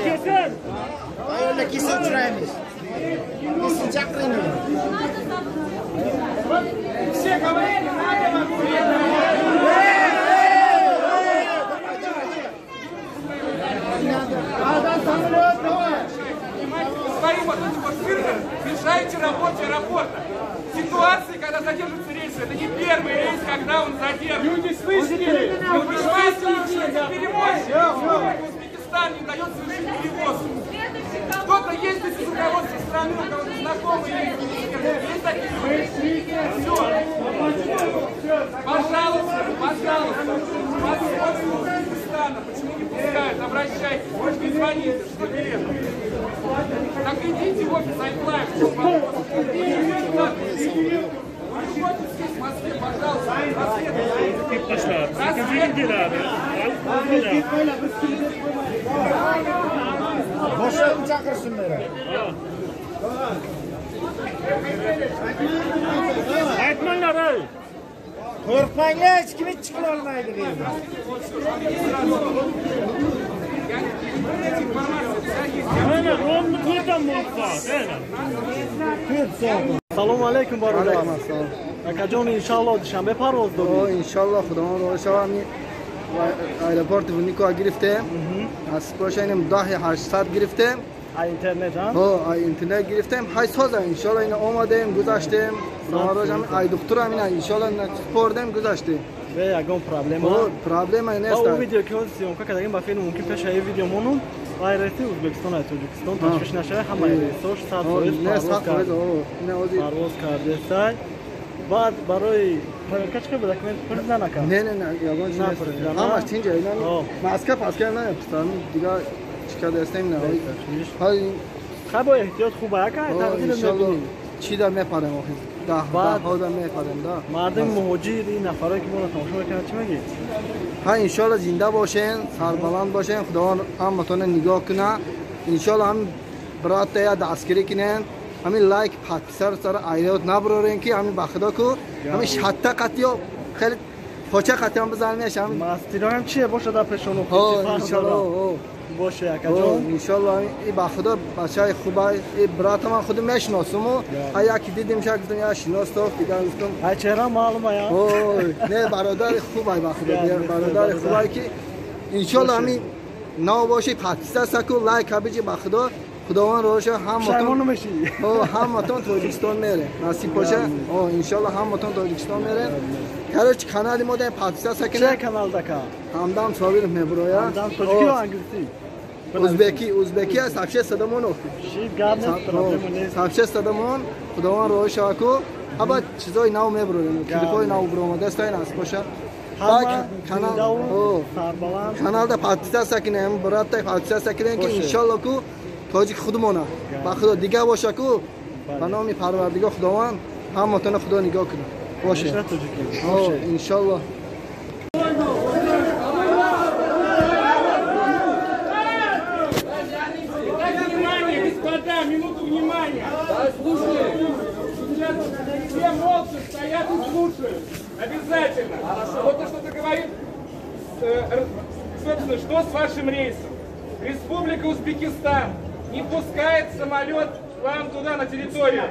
Kelsin. Ayollar kelsa uchraymiz. Kelsin chaqiring. Все говорили, надо вам своим вот этим вот цирком мешаете работе аэропорта. Ситуации, когда задерживаются рейсы, это не первый рейс, когда он задержан. Люди слышали! Вы понимаете, что перевозчик Узбекистан не дает совершить перевозку. Кто-то ездит из руководства страны, у кого-то знакомые есть. Есть такие люди? Все. Пожалуйста, пожалуйста. Посольство Узбекистана почему не пускают? Обращайтесь. Может, не звоните, что билет? Так идите в офис iFly, в чем вопрос? Почему офис здесь, в Москве, пожалуйста. Рассвет. Boshlig'ini chaqirsinlar. Aytmanglar, ey. Qo'rqmanglar, hech kim hech qila olmaydi bu yerda. Mana ровно to'rtdan bo'lsa, 4 soat. Assalomu alaykum barodar. Alaykum assalom. Akajon, inshaalloh dushanbe parvoz дорӣ. Иншаллоҳ Худованд роҳ шава аэропорт Внуково гирифтем. Аз пошайнем 10800 гирифтем. А интернет, а? Ҳо, а интернет гирифтем. Ҳай соза иншаллоҳ ина омадем, гузаштем. Роҳ ай духтур ина иншаллоҳ спордем, гузаштем. Бе ягон проблема? Ҳо, проблема нест. Ба видео ки ҳозир съёмка кардагим ба филм мумкин пеш ай видео монум. Вай рейси Ӯзбекистон ай Тоҷикистон ташвиш нашава, ҳама рейсош 100% парвоз кард. Парвоз кардесай. Баъд барои проверка чӣ ба документ пурсида накард? Не, не, не, ягон чиз нест. Ҳамаш тинҷа ина маска паска на пистан дига чӣ кардастем на. Хай бо эҳтиёт хуб ака, тақдир мебинем. Чӣ да мепарем охир? Даҳ даҳ да мепарем да. Мардуми муҳоҷир ин нафарое ки моро тамошо мекунанд чӣ мегӣ? Ҳа иншоалло зинда бошен, сарбаланд бошен, Худованд ҳаматонро нигоҳ кунад. Иншоалло ҳам брата я дастгирӣ кунен. Ҳамин лайк подписар сара айрот набарорен ки ҳамин ба Худо ку ҳамин шатта қатиё хеле поча қатиён бизанеш ҳамин мастироям чие боша дар пешону ҳо иншоалло боше акаҷон иншоалло и ба Худо бачаи хубай и брата ман худам мешиносуму ҳа яки дидим ша гуфтам я шинос тофт дигар гуфтам ай чеҳра маълума я ҳо не бародари хубай ба Худо бародари хубай ки иншоалло ҳамин нав боши подписар саку лайк ҳабиҷи ба Худо Худованд роҳ ҳаматон ҳаматон Тоҷикистон мере насиб боша. Иншоалло ҳаматон Тоҷикистон мере. Короче канали мо дар подписаться кунед. Чӣ канал дака? Ҳамдам Собиров меброя. Ҳамдам тоҷикӣ ё англисӣ? Узбекӣ, узбекӣ аст, вообще садамон. Ши гап нест, проблема нест. Вообще садамон, Худованд роҳ шава ку. Ҳама чизои нав меброрем, клипҳои нав баромадааст, насиб боша. Канал каналда подписаться кунем, брата подписаться кунем ки иншоалло ку тоҷик худмона ба Худо дига боша ку ба номи Парвардигор Худованд ҳаматонро Худо нигоҳ кунад. Боше. Иншоалло. Внимание, господа, минуту внимания. Сейчас все молча стоят и слушают. Обязательно. Кто-то что-то говорит, собственно, что с вашим рейсом? Республика Узбекистан не пускает самолет к вам туда, на территорию.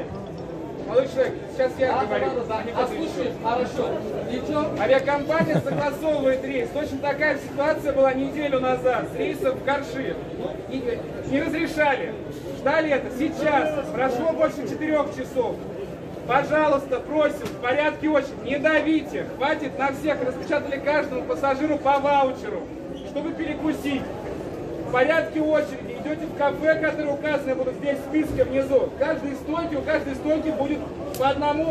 Молодой человек, сейчас я говорю. А слушай, хорошо. Ничего. Авиакомпания согласовывает рейс. Точно такая ситуация была неделю назад с рейсом в Карши. Не разрешали. Ждали это. Сейчас. Прошло больше 4 часов. Пожалуйста, просим, в порядке очереди. Не давите. Хватит на всех. Распечатали каждому пассажиру по ваучеру, чтобы перекусить. В порядке очереди идете в кафе, которые указаны будут здесь в списке внизу. В каждой стойке, у каждой стойки будет по одному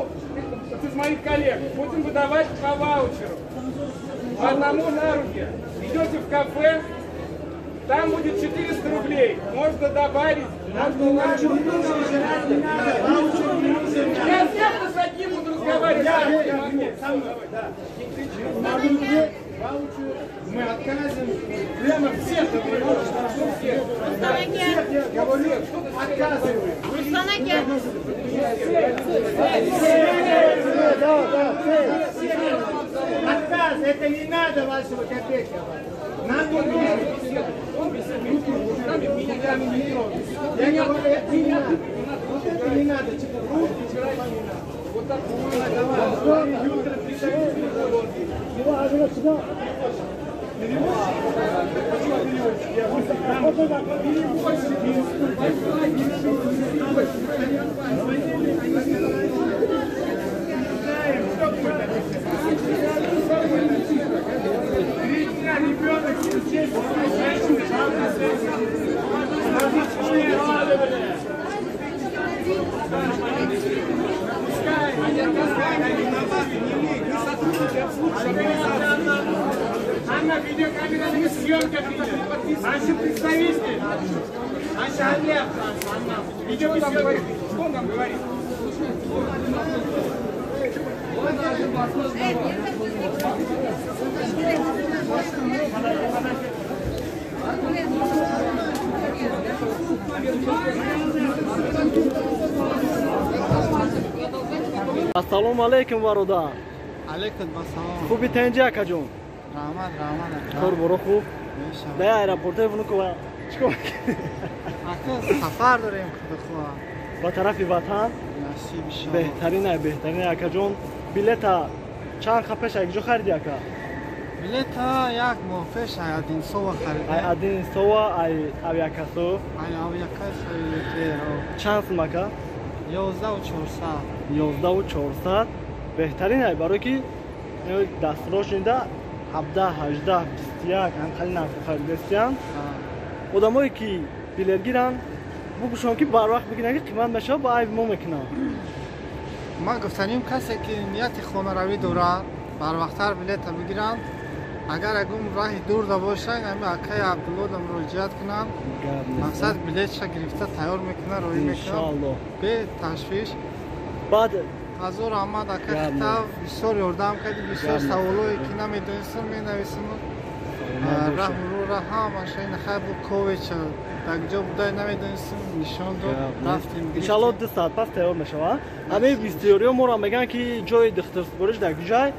из моих коллег. Будем выдавать по ваучеру. По одному на руки. Идете в кафе, там будет 400 рублей. Можно добавить, можно уложить. Я с одним буду разговаривать. Не кричи. Мы отказываем прямо всех, всех, я говорю, отказываем. Отказ, это не надо вашего копейка. Нам не нужно. стороны не трогай. Я говорю, это не надо. Вот это не надо. Руки не надо. Вот так. Наши представители, наши видеосъемка. Что он нам говорит? Ассалому алейкум, бародар. Алейкум ассалом. Хуби тенҷи акаҷон? Раҳмат, раҳмат. Кор боро хуб? Да, аэропорти Внуково чикор мекунӣ? Ака сафар дорем, худохоҳ. Ба тарафи ватан? Насиб иншоаллоҳ. Беҳтарин, беҳтарин акаҷон. Билета чанд ха пеш як ҷо хариди ака? Билета як моҳ пеш ай Одинцово харидем. Ай Одинцово, ай авиакассо? Ай авиакассо. Чанд сум ака? 11 400. 11 400. Беҳтарин ай, барои ки дастрош инда 17, 18, 21 ҳамхали нархо харидастиянд. Одамое ки билет гиранд, бугӯшон ки барвақт бигиранд, ки қимат мешавад, ба айби мо мекунанд. Ман гуфтаним, касе ки нияти хонаравӣ дорад, барвақттар билета бигиранд. Агар ягон раҳи дур да бошанд, ҳами акаи Абдуллода муроҷиат кунанд. Мақсад билетша гирифта тайёр мекунад, роҳӣ мекунад бе ташвиш. Баъд ҳазор раҳмат, ака Хитав, бисёр ёрдам кардӣ, бисёр саволое ки намедонистам, менависам, раҳмурӯра ҳамаша ин хайр бу ковеча дар ҷо будай намедонистам, нишон дод, рафтем. Иншалло 2 соат пас тайёр мешавад. Ҳамаи бисёриҳо моро мегӯянд, ки ҷои духтурсупориш дар куҷай.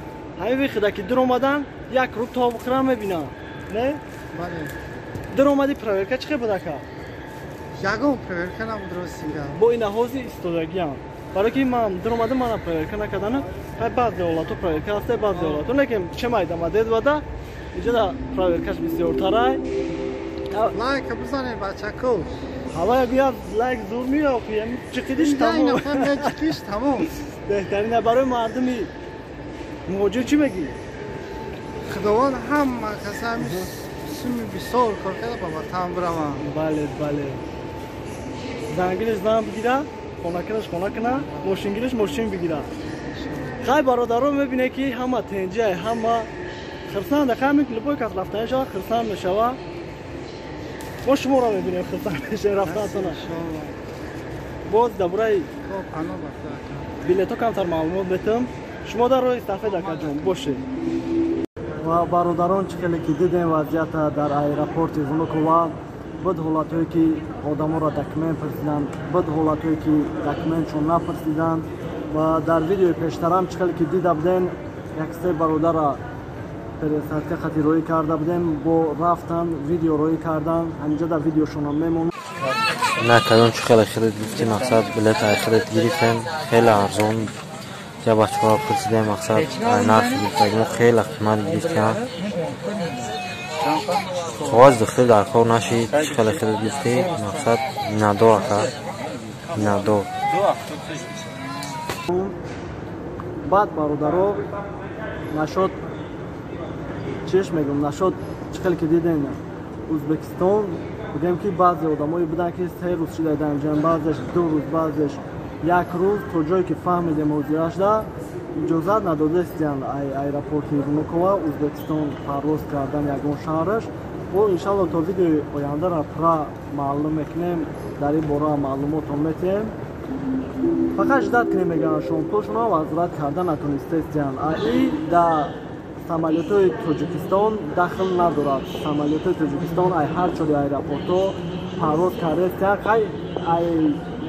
Ҳамин вихида ки дур омадан, як рӯб то бихӯрам, мебинам, не? Бале. Дур омади, проверка чӣ хел буд, ака? Ягон проверка набуд, рости гап. Бо инаҳози истодагиам, барои ки ман дур омадам, мана проверка накардан. Баъзе ҳолатҳо проверка ҳаста, баъзе ҳолатҳо лекин че майдама дед вада иҷода проверкаш бисёртарай. Лайка бизанед, бачако. Ҳава гӯя лайк зур меёфи, чиқидиш тамом. Чиқиш тамом. Беҳтарина. Барои мардуми муҳоҷир чӣ мегӣ? Худованд ҳама каса суми бисёр кор карда, ба ватан бираванд. Бале, бале, зангириш зан бигира, хонакираш хона куна, мошингириш мошин бигира. Хай, бародаро, мебине ки ҳама тенҷай, ҳама хирсанда. Хай, любой кас рафтани шава, хирсанд мешава. Мо шуморо мебинем, хирсанд мешавем рафтантона. Боз дар бораи билетҳо камтар маълумот метам шумо дар роҳи сафед, акаҷон, бошед. Ва бародарон, чӣ хеле ки дидем вазъията дар аэропорти Внуково буд, ҳолатҳое ки одаморо документ пурсиданд, буд ҳолатҳое ки документшон напурсиданд. Ва дар видеои пештарам, чӣ хеле ки дида будем, як се бародара пересадка хати роҳӣ карда будем, бо рафтан видео роҳӣ кардан, ҳаминҷо дар видеошонам мемонад. На кадом чӣ хеле хеле гуфти, мақсад билет хеле гирифтем, хеле арзон. Я бачаҳоро пурсидем, мақсад нархи гирифтагимо хеле қимат гирифтем. Қоғаз духтур дар кор нашид, чӣ хеле хеле гуфти, мақсад миннатдор, ака, миннатдор. Баъд, бародаро, нашод чиш мегӯм, нашод чӣ хеле ки дидем, Ӯзбекистон бигӯем ки баъзе одамое буданд, ки 3 рӯз шуда ҷан, баъзеш 2 рӯз, баъзеш як рӯз. То ҷое ки фаҳмидем, ҳозирашда иҷозат надодастиянд аэропорти Внуково Ӯзбекистон парвоз кардан ягон шаҳраш. Бо иншалло то видеои ояндара пурра маълум мекунем, дар ин бора маълумотон метиҳем. Фақат ждать кунем, мегӯянд, шомтошонам возврат карда натонистестиянд. И да самолётҳои Тоҷикистон дахл надорад. Самолётҳои Тоҷикистон ай ҳар чори аэропортҳо парвоз кардастиянд. Хай, ай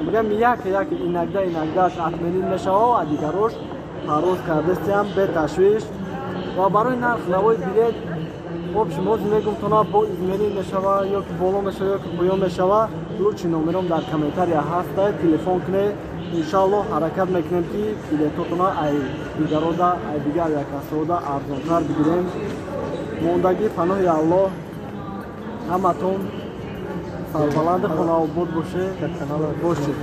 мегӯям, як як иногда иногдааш отменить мешава, а дигарош парвоз кардастиям беташвиш. Ва барои нарх навои билет Общем, ҳозир мегум тона бо измерение мешава ё ки боло мешава, ё ки поён мешава. Лучший номером дар комментария ҳаста, телефон кунед. Иншааллоҳ, ҳаракат мекунем, ки билетотона ай дигарода, ай дигар авиакассаода арзонтар бигирем. Мондагӣ паноҳи Аллоҳ, ҳаматон сарбаланди хонаобод боше, бошед.